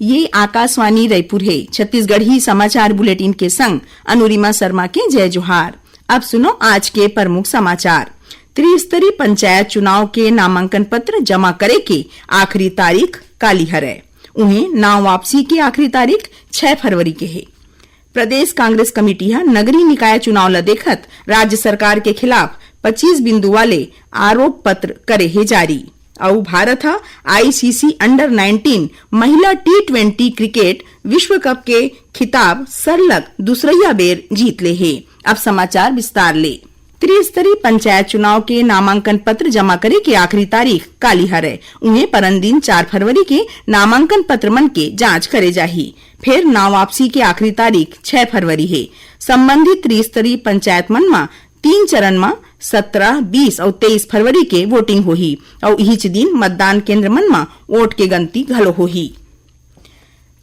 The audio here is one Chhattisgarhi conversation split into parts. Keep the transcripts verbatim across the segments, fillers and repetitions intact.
ये आकाशवाणी रायपुर हे। छत्तीसगढ़ी समाचार बुलेटिन के संग अनुरिमा शर्मा के जय जोहार। अब सुनो आज के प्रमुख समाचार। त्रिस्तरीय पंचायत चुनाव के नामांकन पत्र जमा करे के आखिरी तारीख काली हरय। उहें, नाव वापसी के आखिरी तारीख छह फरवरी के हे। प्रदेश कांग्रेस कमेटी ह नगरीय निकाय चुनाव ल देखत राज्य सरकार के खिलाफ पच्चीस बिंदु वाले आरोप पत्र करे हे जारी। अउ भारत ह आईसीसी अंडर नाइनटीन महिला टी ट्वेंटी क्रिकेट विश्व कप के खिताब सरलग दूसरइया बेर जीत ले हे। अब समाचार विस्तार ले। त्रिस्तरीय पंचायत चुनाव के नामांकन पत्र जमा करे के आखिरी तारीख काली हरय। उहें, परन दिन चार फरवरी के नामांकन पत्र मन के जांच करे जाही। फेर नाव वापसी के आखिरी तारीख छह फरवरी हे। संबंधित त्रिस्तरीय पंचायत मन म तीन चरण म सत्रह, बीस अउ तेईस फरवरी के वोटिंग होही अउ इहीच दिन मतदान केंद्र मन म वोट के गनती घलो होही।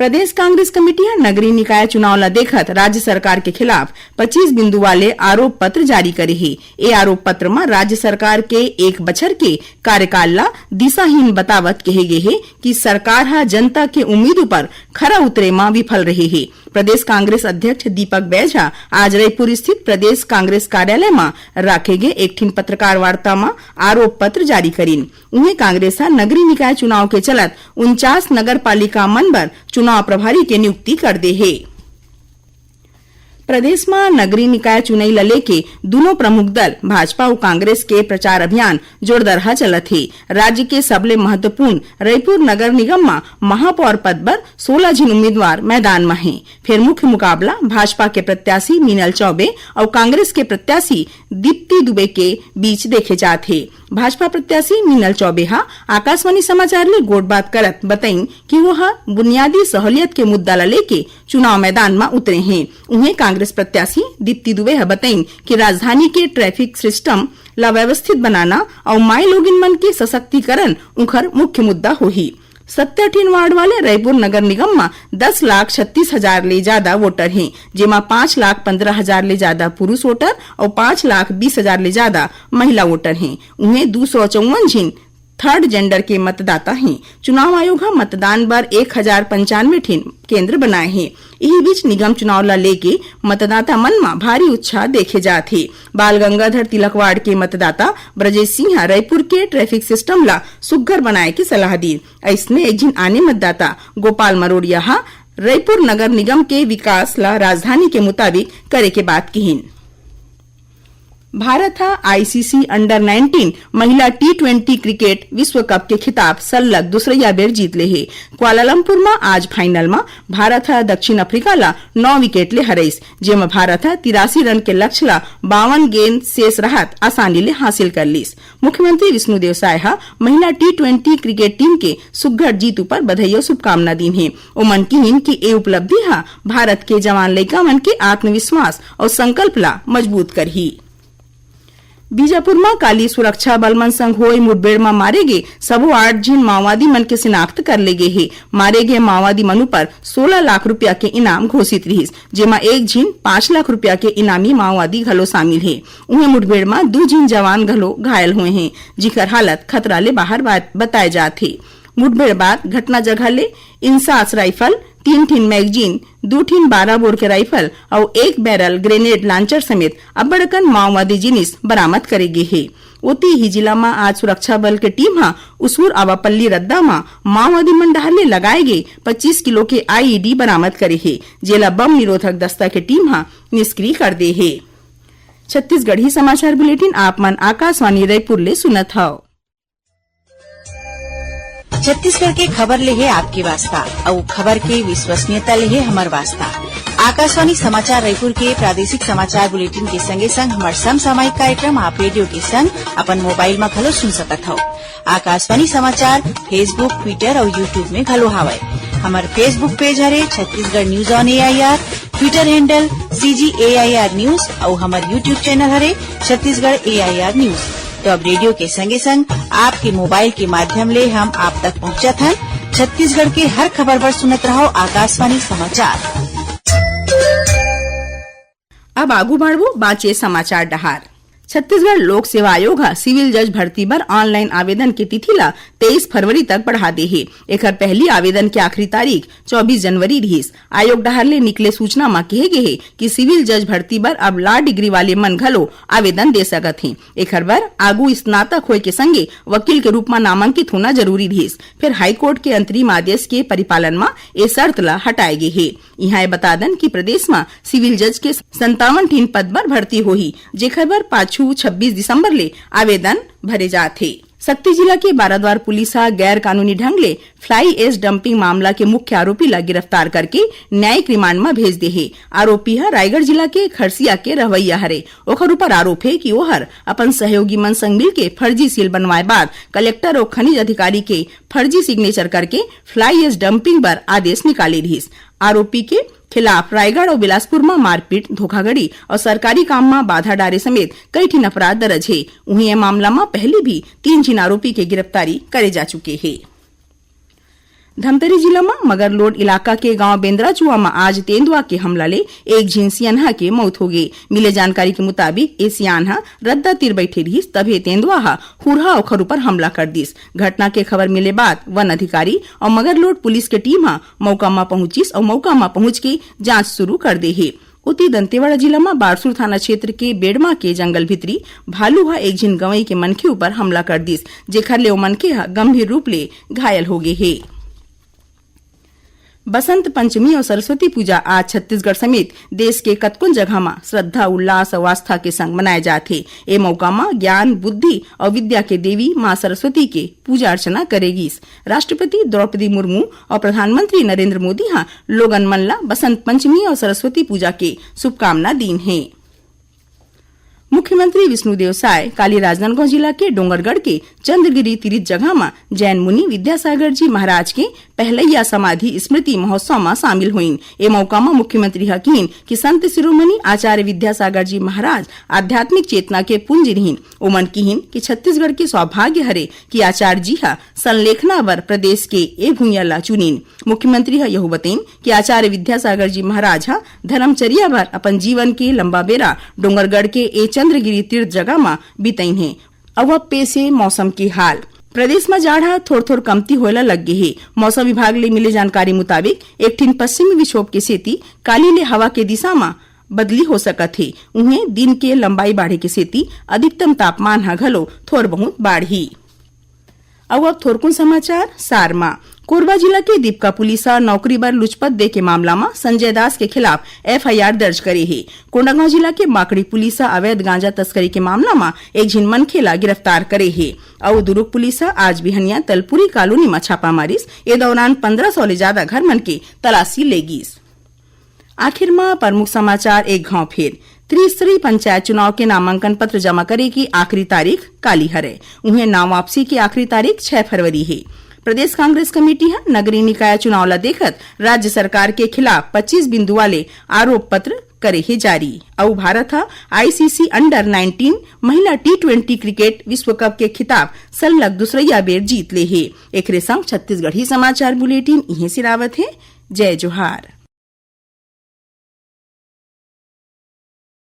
प्रदेश कांग्रेस कमेटी ह नगरीय निकाय चुनाव ल देखत राज्य सरकार के खिलाफ पच्चीस बिंदु वाले आरोप पत्र जारी करे हे। ए आरोप पत्र म राज्य सरकार के एक बछर के कार्यकाल ल दिशाहीन बतावत कहे गे हे कि सरकार ह जनता के उम्मीद उपर खरा उतरे म विफल रहे हे। प्रदेश कांग्रेस अध्यक्ष दीपक बैज ह आज रायपुर स्थित प्रदेश कांग्रेस कार्यालय म राखे गे एक ठिन पत्रकार वार्ता म आरोप पत्र जारी करिन। उहें, कांग्रेस ह नगरीय निकाय चुनाव के चलत उनचास नगर पालिका मन बर चुनाव प्रभारी के नियुक्ति कर दे हे। प्रदेश म नगरीय निकाय चुनई ल लेके दूनों प्रमुख दल भाजपा अउ कांग्रेस के प्रचार अभियान जोरदार ह चलत हे। राज्य के सबले महत्वपूर्ण रईपुर नगर निगम म महापौर पद बर सोलह झिन उम्मीदवार मैदान म हे। फेर मुख्य मुकाबला भाजपा के प्रत्याशी मीनल चौबे अउ कांग्रेस के प्रत्याशी दीप्ति दुबे के बीच देखे जात हे। भाजपा प्रत्याशी मीनल चौबे ह आकाशवाणी समाचार ले गोठबात करत बतईन कि वो ह बुनियादी सहूलियत के मुद्दा ल लेके चुनाव मैदान म उतरे हें। उहें, कांग्रेस प्रत्याशी दीप्ति दुबे ह बतईन कि राजधानी के ट्रैफिक सिस्टम ल व्यवस्थित बनाना अउ माईलोगिन मन के सशक्तिकरण उंखर मुख्य मुद्दा होही। सत्तर ठिन वार्ड वाले रईपुर नगर निगम म दस लाख छत्तीस हजार ले जादा वोटर हें, जेमा पाँच लाख पंद्रह हजार ले जादा पुरुष वोटर अउ पाँच लाख बीस हजार ले जादा महिला वोटर हें। उहें, दू सौ चौवन झिन थर्ड जेंडर के मतदाता हें। चुनाव आयोग ह मतदान बर एक हजार पंचानवे ठिन केंद्र बनाए हे। इही बीच, निगम चुनाव ल लेके मतदाता मन म भारी उत्साह देखे जात हे। बाल गंगाधर तिलक वार्ड के मतदाता ब्रजेश सिंह ह रईपुर के ट्रैफिक सिस्टम ल सुग्घर बनाए के सलाह दीन। अइसने एक झिन आने मतदाता गोपाल मरोड़िया ह रईपुर नगर निगम के विकास ल राजधानी के मुताबिक करे के बात किहिन। भारत ह आईसीसी अंडर नाइनटीन महिला टी ट्वेंटी क्रिकेट विश्व कप के खिताब सरलग दूसरइया बेर जीत ले हे। कुआलालंपुर म आज फाइनल म भारत ह दक्षिण अफ्रीका ल नौ विकेट ले हरइस, जेमा भारत ह तिरासी रन के लक्ष्य ल बावन गेंद शेष रहत आसानी ले हासिल कर लिस। मुख्यमंत्री विष्णुदेव साय ह महिला टी ट्वेंटी क्रिकेट टीम के सुग्घर जीत उपर बधाई अउ शुभकामना दीन हे। ओमन किहिन कि ए उपलब्धि ह भारत के जवान लइका मन के आत्मविश्वास अउ संकल्प ला मजबूत करही। बीजापुर म काली सुरक्षा बल मन संग होय मुठभेड़ म मारे गे सबो आठ झिन माओवादी मन के शिनाख्त कर ले गे हे। मारे गे माओवादी मन उपर सोलह लाख रुपया के इनाम घोषित रिहिस, जेमा एक झिन पाँच लाख रुपया के इनामी माओवादी घलो शामिल हे। उहें, मुठभेड़ म दू झिन जवान घलो घायल होए हें, जिखर हालत खतरा ले बाहर बा-, बताए जात हे। मुठभेड़ बाद घटना जगह ले इंसास राइफल, तीन ठिन मैगजीन, दू ठिन बारह बोर के राइफल अउ एक बैरल ग्रेनेड लांचर समेत अब्बड़ अकन माओवादी जिनिस बरामद करे गे हे। ओती ही जिला म आज सुरक्षा बल के टीम ह उसूर आवापल्ली रद्दा म माओवादी मन डहार ले लगाए गे पच्चीस किलो के आईईडी बरामद करे हे, जेला बम निरोधक दस्ता के टीम ह निष्क्रिय कर दे हे। छत्तीसगढ़ी समाचार बुलेटिन आप मन आकाशवाणी रायपुर ले सुनत हव। छत्तीसगढ़ के खबर ले हे आपके वास्ता, अउ खबर के विश्वसनीयता ले हे हमर वास्ता। आकाशवाणी समाचार रायपुर के प्रादेशिक समाचार बुलेटिन के संगे संग हमर समसामयिक कार्यक्रम आप रेडियो के संग अपन मोबाइल म घलो सुन सकत हव। आकाशवाणी समाचार Facebook, Twitter अउ YouTube में घलो हावय। हमर Facebook पेज हरे Chhattisgarh news on AIR, Twitter handle CG AIR news अउ हमर YouTube चैनल हरे छत्तीसगढ़ एआईआर न्यूज। तो अब रेडियो के संगे संग आपके मोबाइल के माध्यम ले हम आप तक पहुंचत हन। छत्तीसगढ़ के हर खबर बर सुनत रहो आकाशवाणी समाचार। अब आगू बढ़बो बांचे समाचार डहार। छत्तीसगढ़ लोक सेवा आयोग ह सिविल जज भर्ती बर ऑनलाइन आवेदन के तिथि ला तेईस फरवरी तक बढ़ा दे हे। एखर पहली आवेदन के आखिरी तारीख चौबीस जनवरी रिहिस। आयोग डहार ले निकले सूचना म कहे गे हे कि सिविल जज भर्ती बर अब लॉ डिग्री वाले मन घलो आवेदन दे सकत हें। एखर बर आगू स्नातक होए के संगे वकील के रूप म नामांकित होना जरूरी रिहिस। फेर हाईकोर्ट के अंतरिम आदेश के परिपालन म ए शर्त ल हटाए गे हे। इहां ए बता दन कि प्रदेश म सिविल जज के संतावन ठिन पद बर भर्ती होही, जेखर बर पाछू छब्बीस दिसंबर ले आवेदन भरे जात हे। सक्ती जिला के बाराद्वार पुलिस ह गैर कानूनी ढंग ले फ्लाई एश डंपिंग मामला के मुख्य आरोपी ला गिरफ्तार करके न्यायिक रिमांड म भेज दे हे। आरोपी ह रायगढ़ जिला के खरसिया के रहवैया हरे। ओखर ऊपर आरोप हे कि ओहर अपन सहयोगी मन संग मिलके फर्जी सील बनवाए बाद कलेक्टर अउ खनिज अधिकारी के फर्जी सिग्नेचर करके फ्लाई एश डंपिंग बर आदेश निकाले रिहिस। आरोपी के खिलाफ रायगढ़ अउ बिलासपुर म मारपीट, धोखाधड़ी अउ सरकारी काम म बाधा डारे समेत कई ठिन अपराध दर्ज हे। उहीं, ए मामला म पहली भी तीन झिन आरोपी के गिरफ्तारी करे जा चुके हे। धमतरी जिला म मगरलोड इलाका के गांव बेंदराचुआ म आज तेंदुआ के हमला ले एक झिन सियनहा के मौत होगे। मिले जानकारी के मुताबिक, ए सियान ह रद्दा तीर बैठे रिहिस, तभे तेंदुआ ह हुरहा ओखर ऊपर हमला कर दिस। घटना के खबर मिले बाद वन अधिकारी अउ मगरलोड पुलिस के टीम ह मौका म पहुंचिस अउ मौका म पहुंच के जांच शुरू कर दे हे। उती दंतेवाड़ा जिला म बारसूर थाना क्षेत्र के बेड़मा के जंगल भीतरी भालू ह एक झिन गंवई के मनखे ऊपर हमला कर दिस, जेखर ले ओ मनखे ह गंभीर रूप ले घायल हो गे हे। बसंत पंचमी अउ सरस्वती पूजा आज छत्तीसगढ़ समेत देश के कतकोन जगह म श्रद्धा, उल्लास अउ आस्था के संग मनाए जात हे। ए मौका म ज्ञान, बुद्धि अउ विद्या के देवी मां सरस्वती के पूजा अर्चना करे गिस। राष्ट्रपति द्रौपदी मुर्मू अउ प्रधानमंत्री नरेंद्र मोदी ह लोगन मन ल बसंत पंचमी अउ सरस्वती पूजा के शुभकामना दीन हे। मुख्यमंत्री विष्णुदेव साय काली राजनांदगांव जिला के डोंगरगढ़ के चंद्रगिरी तीरिथ जगह म जैन मुनि विद्यासागर जी महाराज के पहलैया समाधि स्मृति महोत्सव म शामिल होइन। ए मौका म मुख्यमंत्री ह किहिन कि संत शिरोमणि आचार्य विद्यासागर जी महाराज आध्यात्मिक चेतना के पुंज रिहिन। ओमन किहिन कि छत्तीसगढ़ के सौभाग्य हरे कि आचार्य जी ह संलेखना बर प्रदेश के ए भुइयां ला चुनिन। मुख्यमंत्री ह यहू बतइन कि आचार्य विद्यासागर जी महाराज ह धर्मचर्या भर अपन जीवन के लंबा बेरा डोंगरगढ़ के ए चंद्रगिरी तीर्थ जगह म बितइन हे। अउ अब पेश हे मौसम के हाल। प्रदेश म जाड़ ह थोर-थोर कमती होए ल लग गे हे। मौसम विभाग ले मिले जानकारी मुताबिक, एक ठिन पश्चिमी विक्षोभ के सेती काली ले हवा के दिशा म बदली हो सकत हे। उहें, दिन के लंबाई बाढ़े के सेती अधिकतम तापमान ह घलो थोर बहुत बाढ़ही। अउ अब थोरकुन समाचार सार म। कोरबा जिला के दीपका पुलिस ह नौकरी बर लुचपत दे के मामला म संजय दास के खिलाफ एफआईआर दर्ज करे हे। कोंडागांव जिला के माकड़ी पुलिस ह अवैध गांजा तस्करी के मामला म एक झिन मनखे ला गिरफ्तार करे हे। अउ दुरूग पुलिस ह आज बिहनिया तलपुरी कॉलोनी म छापा मारिस। ए दौरान पंद्रह सौ ले जादा घर मन के तलाशी ले गिस। आखिर म प्रमुख समाचार एक घाव फेर। त्रिस्तरीय पंचायत चुनाव के नामांकन पत्र जमा करे के आखिरी तारीख काली हरे। उहें, नाम वापसी के आखिरी तारीख छह फरवरी हे। प्रदेश कांग्रेस कमेटी ह नगरीय निकाय चुनाव ला देखत राज्य सरकार के खिलाफ पच्चीस बिंदु वाले आरोप पत्र करे हे जारी। अउ भारत ह आईसीसी अंडर नाइनटीन महिला टी ट्वेंटी क्रिकेट विश्व कप के खिताब सरलग दूसरइया बेर जीत ले हे। एकरे संग छत्तीसगढ़ी समाचार बुलेटिन इहें सिरावत हे। जय जोहार।